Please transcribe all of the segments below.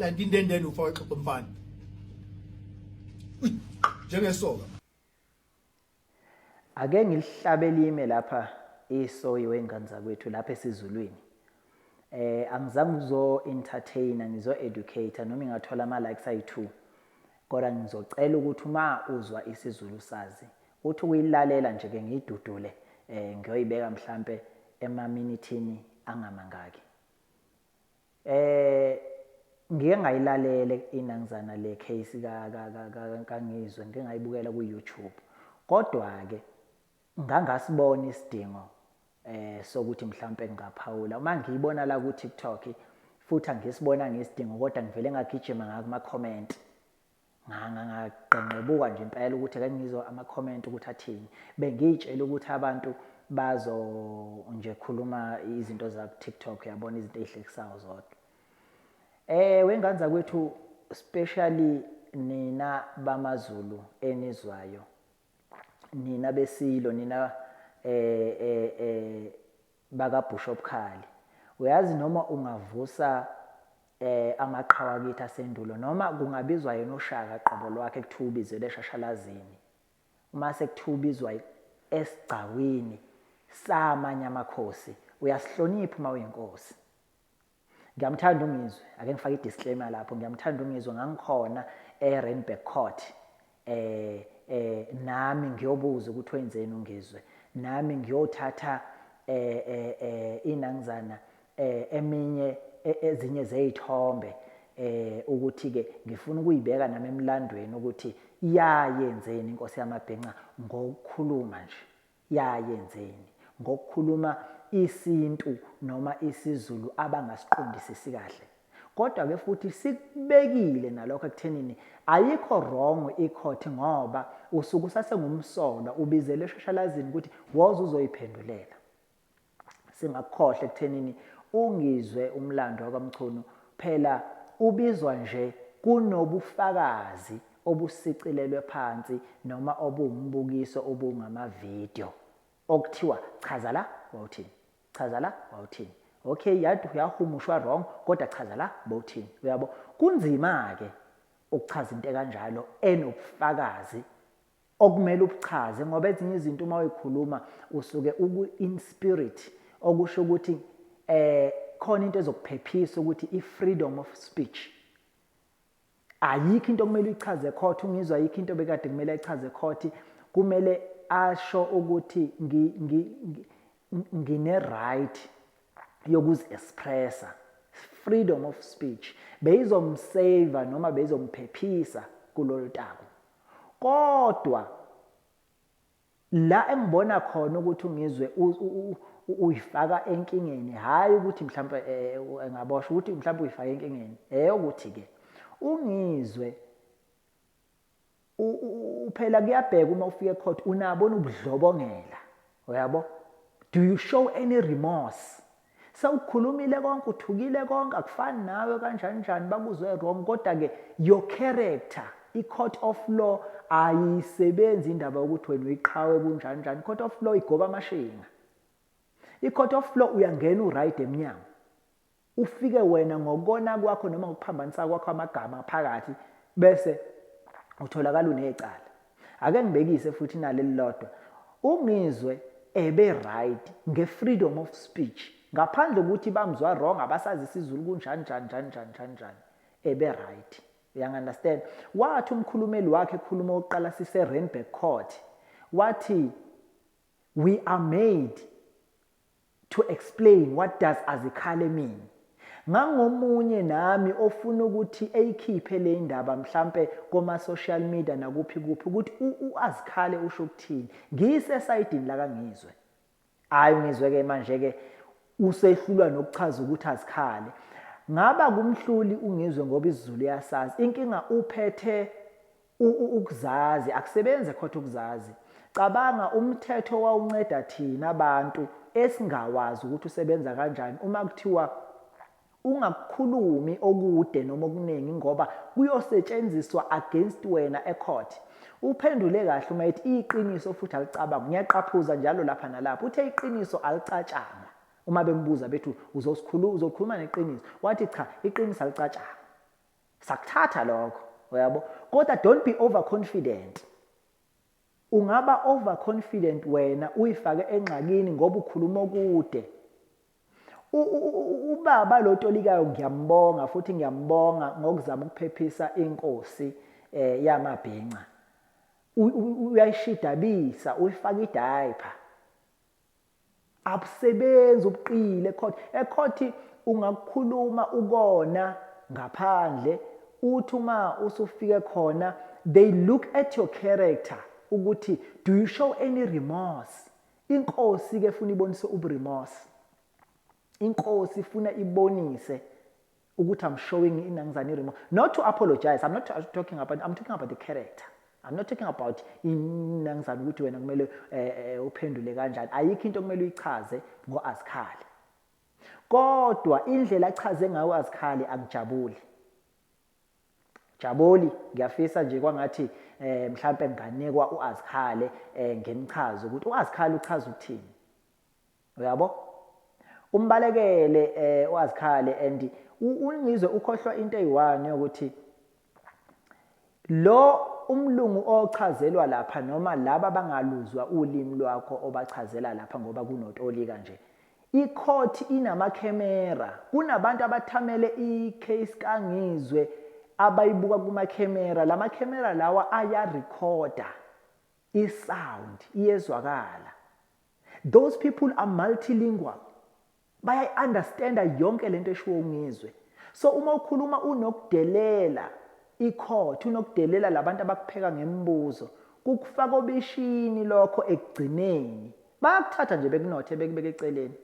Landa indendeni ufake exoxo mfana. Njengesoka. Ake ngilihlabe lime lapha isoyi wengane zakwethu lapha esiZulwini. Angizange uzo entertainer, ngizo educator noma ngingathola ama likes ayi2. Kodwa ngizocela ukuthi uma uzwa isiZulu sazi, uthi ukuyilalela nje ke ngiyidudule, ngiyoyibeka mhlambe emaminithini angamangaki. Ngike ngayilalele inangizana le case ka kaNgizwe, ngike ngayibukela ku YouTube. Kodwa ke ngangasibona isidingo sokuthi mhlambe ngingaphawula. Uma ngiyibona la ku TikTok futhi angisibona ngesidingo, kodwa ngivele ngagijima ngakuma comment. Ngaqenqebuka nje impela ukuthi ake ngizwe ama comment ukuthi athini. Bengiyitshela ukuthi abantu bazo nje khuluma izinto za ku TikTok, uyabona, izinto ezihlekisayo zodwa. Wengane zakwethu, especially nina bamaZulu enizwayo, nina besilo, nina baka Bishop Khali, uyazi noma ungavusa amaqhawe akithi asendulo, noma kungabizwa yena uShaka qobo lwakhe kuthiwa ubizelwe eshashalazini, uma sekuthiwa ubizwa esigcawini samanye amakhosi, uyasihlonipha uma uyinkosi. Ngiyamthanda uNgizwe, ake ngifake i-disclaimer lapho, ngiyamthanda uNgizwe, ngangikhona e-Randburg Court, nami ngiyobuza ukuthi wenzeni uNgizwe, nami ngiyothatha inangizana eminye ezinye zezithombe ukuthi ke ngifuna ukuyibeka nami emlandweni ukuthi yayenzeni inkosi yamabhinca ngokukhuluma nje, yayenzeni ngokukhuluma isintu noma isiZulu abangasiqondisisi kahle. Kodwa ke futhi sikubekile nalokho ekuthenini ayikho wrong icourt, ngoba usuke usasengumsolwa, ubizele eshashalazini ukuthi woza uzoyiphendulela. Singakukhohlwa ekuthenini uNgizwe umlando wakwaMchunu phela ubizwa nje kunobufakazi obusicilelwe phansi noma obuwumbukiso obungamavidiyo okuthiwa chaza la wawuthini, chaza la wawuthini. Okay, yadu yahumushwa wrong, kodwa chaza la bowuthini. Uyabo, kunzima ke ukuchaza into ekanjalo enobufakazi okumele ubuchaze, ngoba ezinye izinto uma uyikhuluma usuke uku in spirit, okusho ukuthi khona into ezokuphephisa ukuthi i freedom of speech. Ayikho into okumele uyichaze court, uNgizwe ayikho into bekade kumele ayichaze court, kumele asho ukuthi ngine right yokuzi-expressa, freedom of speech. Beyizomsave noma beyizomphephisa kulolu taku. Kodwa la engibona khona ukuthi uNgizwe uyifaka enkingeni, hayi ukuthi mhlambe engaboshwa, ukuthi mhlambe uyifaka enkingeni, ukuthi ke uNgizwe phela kuyabheka uma ufika ecourt unabona ubudlobongela, uyabo, do you show any remorse? Sewukhulumile konke, uthukile konke, akufani nawe kanjani njani, bakuzwe wrong, kodwa ke your character, i-court of law ayisebenzi indaba yokuthi wena uyiqhawe kunjani njani. Court of law igoba amashinga. I-court of law uyangena uright emnyango, ufike wena ngokona kwakho noma ngokuphambanisa kwakho amagama phakathi, bese utholakala unecala. Ake ngibekise futhi naleli lodwa, uNgizwe ebe right nge-freedom of speech, ngaphandle kokuthi bamzwa wrong, abasazi isiZulu kunjani njani njani njani njani njani, ebe right. Uyangi-understand? Wathi umkhulumeli wakhe ekhuluma oqala sise Randburg Court, wathi we are made to explain what does azikhale mean. Ngangomunye nami ofuna ukuthi eyikhiphe le ndaba mhlambe koma social media nakuphi kuphi ukuthi uazikhale usho ukuthini. Ngise sayidini la kaNgizwe. Hayi uNgizwe ke manje ke usehlulwa nokuchaza ukuthi azikhale. Ngaba kumhluli uNgizwe ngoba isiZulu uyasazi. Inkinga uphethe ukuzazi, akusebenzi khona ukuzazi. Cabanga umthetho wawunceda thina abantu esingawazi ukuthi usebenza kanjani uma kuthiwa ungakukhulumi okude noma okuningi ngoba kuyosetshenziswa against wena ecourt. Uphendule kahle uma ethi iqiniso futhi alicabanga, ngiyaqaphuza njalo lapha nalapha, uthe iqiniso alicatshangwa. Uma bembuza bethi uzokhuluma neqiniso, wathi cha, iqiniso alicatshangwa. Sakuthatha lokho, uyabo? Kodwa don't be overconfident. Ungaba overconfident wena uyifake engxakini ngoba ukhuluma okude. Ubaba lo tolikayo ngiyambonga futhi ngiyambonga ngokuzama ukuphephisa inkosi yamabhinca. Uyayishidabisa, uyifaka idiaper. Abusebenzi ubuqile ecourt. Ecourt ungakukhuluma ukona ngaphandle, uthi uma usufike khona they look at your character ukuthi do you show any remorse. Inkosi ke funa ibonise uburemorse. Inkosi ifuna ibonise ukuthi I'm showing inangizani remorse. Not to apologize. I'm not talking about, I'm talking about the character. I'm not talking about inangizani ukuthi wena kumele uphendule kanjani. Ayikho into okumele uyichaze ngoAzikhali. Kodwa indlela achaze ngayo uAzikhali angijabuli. Jabuli, ngiyafisa nje kwangathi mhlambe nginganikwa uAzikhale ngimchaze ukuthi uAzikhale uchaza ukuthini. Uyabo? Umbalekele uAzikhale and ungizwe ukhohlwa into eyi-one yokuthi lo umlungu ochazelwa lapha noma laba bangaluzwa ulimi lwakho obachazela lapha ngoba kunotolika nje. Icourt inamakhemera, kunabantu abathamele icase kaNgizwe abayibuka kumakhemera. Lamakhemera lawa ayarekhoda isound, iyezwakala. Those people are multilingual. Bayayi-understanda yonke lento eshiwo uNgizwe. So uma ukhuluma unokudelela icourt, unokudelela labantu abakupheka ngemibuzo, kukufaka obishini lokho ekugcineni. Bayakuthatha nje bekunothe bekubeke eceleni.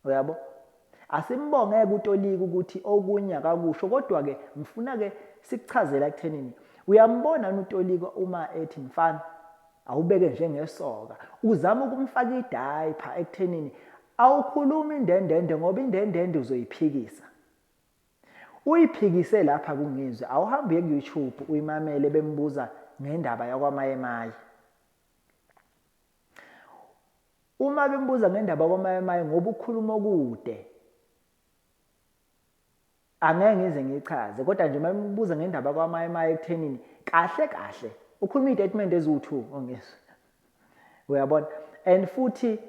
Uyabo? Asimbongeke utolika ukuthi okunye akakusho, kodwa ke ngifuna ke sikuchazela ekuthenini. Uyambona utolika uma ethi mfana awubeke njengesoka, uzama ukumfaka idiaper ekuthenini awukhulumi indendende ngoba indendende uzoyiphikisa. Uyiphikise lapha kuNgizwe, awuhambe uye ku-YouTube uyimamele bembuza ngendaba yakwaMayemaye. Uma bembuza ngendaba kwaMayemaye ngoba ukhuluma okude, angeke ngize ngichaze, kodwa nje uma bembuza ngendaba kwaMayemaye ekuthenini kahle kahle ukhuluma iy'statement eziwu-2 ongizwe. Uyabona? And futhi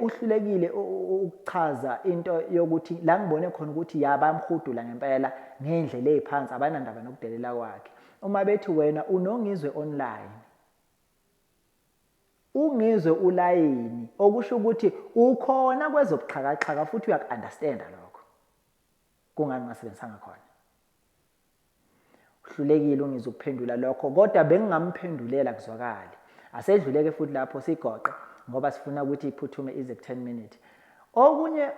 uhlulekile ukuchaza into yokuthi la ngibone khona ukuthi ya bayamhudula ngempela ngendlela eziphansi, abanandaba nokudelela kwakhe. Uma bethi wena unongizwe online, ungizwe ulayini, okusho ukuthi ukhona kwezobuxhakaxhaka futhi uyaku-understanda lokho. Kungani ungasebenzisanga khona? Uhlulekile ungizwe ukuphendula lokho, kodwa bengingamphendulela kuzwakale. Asedluleke futhi lapho sigoqe ngoba sifuna ukuthi iphuthume ize ku 10 minutes. Okunye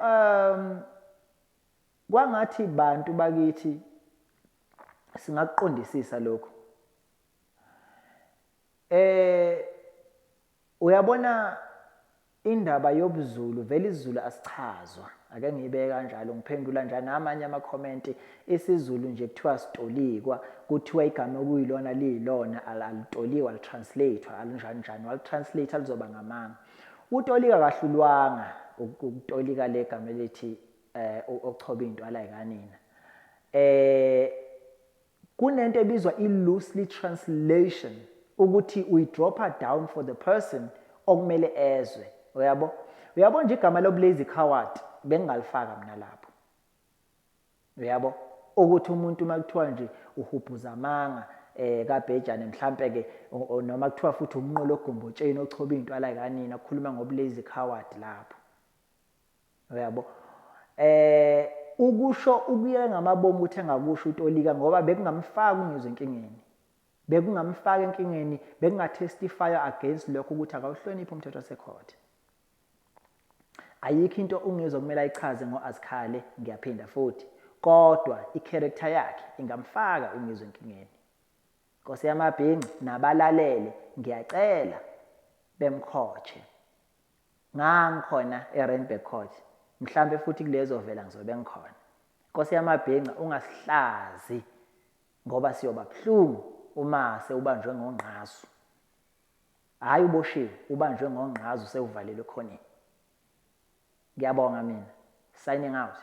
kwangathi bantu bakithi singakuqondisisa lokho. Uyabona indaba yobuZulu, vele isiZulu asichazwa. Ake ngiyibeke kanjalo, ngiphendula nje namanye ama-comment. IsiZulu nje kuthiwa sitolikwa, kuthiwa igama okuyilona liyilona, alitolikwa, alitranslate, alinjani njani, walitranslate lizoba ngamanga. Utolika kahlulwanga ukutolika le gama elithi ochoba intwala yikanina. Kunento ebizwa i-loosely translation, ukuthi uyidropa down for the person okumele ezwe. Uyabo? Uyabo nje igama lobu-lazy coward bengingalifaka mina lapho. Uyabo? Ukuthi umuntu uma kuthiwa nje uhubhuza amanga kaBhejane mhlambe ke, noma kuthiwa futhi umnqolo ogombotsheni ochoba intwala kanina, kukhuluma ngobu-lazy coward lapho. Uyabo? Ukusho ukuye ngamabomu ukuthi engakusho utolika ngoba bekungamfaka ungizwe enkingeni. Bekungamfaka enkingeni, bekungatestify against lokho ukuthi akawuhloniphi umthetho wasecourt. Ayikho into ungizwe kumele ayichaze ngoAzikhale, ngiyaphinda futhi. Kodwa icharacter yakhe ingamfaka ungizwe enkingeni. Nkosi yamabhinci nabalalele, ngiyacela bemkhotshe. Ngangikhona eRandburg Court, mhlambe futhi kulezo vela ngizobe ngikhona. Nkosi yamabhinca ungasihlazi ngoba siyoba buhlungu uma sewubanjwe ngongqazu. Hayi uboshiwe, ubanjwe ngongqazu sewuvalelwe ekhoneni. Ngiyabonga mina. Signing out.